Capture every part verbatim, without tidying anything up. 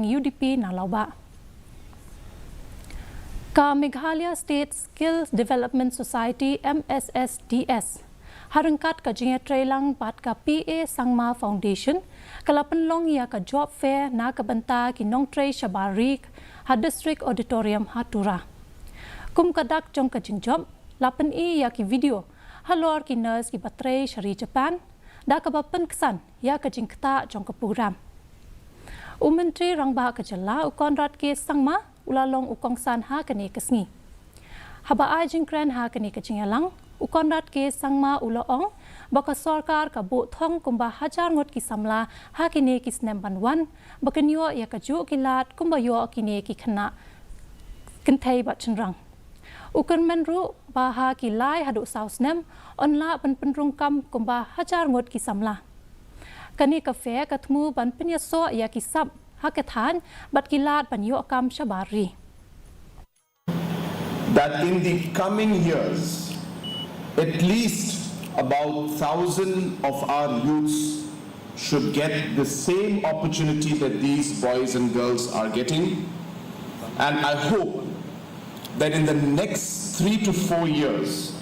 U D P na Lawbah. Ka Meghalaya State Skill Development Society, M S S D S, ha ryngkat ka jingïatreilang bad ka P A Sangma Foundation, ka la pynlong ïa ka job fair na ka bynta ki nongtrei shabar ri ha District Auditorium ha Tura. Kum ka dak jong ka jingjop, la pyni ïa ki video halor ki nurse kiba trei sha ri Japan, da kaba pynksan ïa ka jingktah jong ka program. U Myntri Rangbah ka jylla, u Conrad K Sangma, u la long u kongsan ha kane ka sngi. Haba ai jingkren ha kane ka jingïalang, u Conrad K Sangma u la ong ba ka sorkar ka buh thong kumba hajar ngut ki samla ha kine ki snem ban wan, ba kin ïoh ïa kajuh ki lad kumba ïoh kine ki khynnah kynthei bad shynrang. U kyrmen ruh ba ha ki lai haduh saw snem yn lah ban pynrung kam kumba hajar ngut ki samla. Kane ka fair ka thmu ban pynïasoh ïa ki sap ha ka thaiñ bad ki lad ban ïoh kam shabar ri. That in the coming years, at least about thousand of our youths should get the same opportunity that these boys and girls are getting. And I hope that in the next three to four years,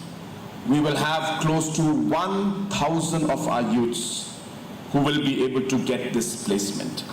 we will have close to one thousand of our youths who will be able to get this placement.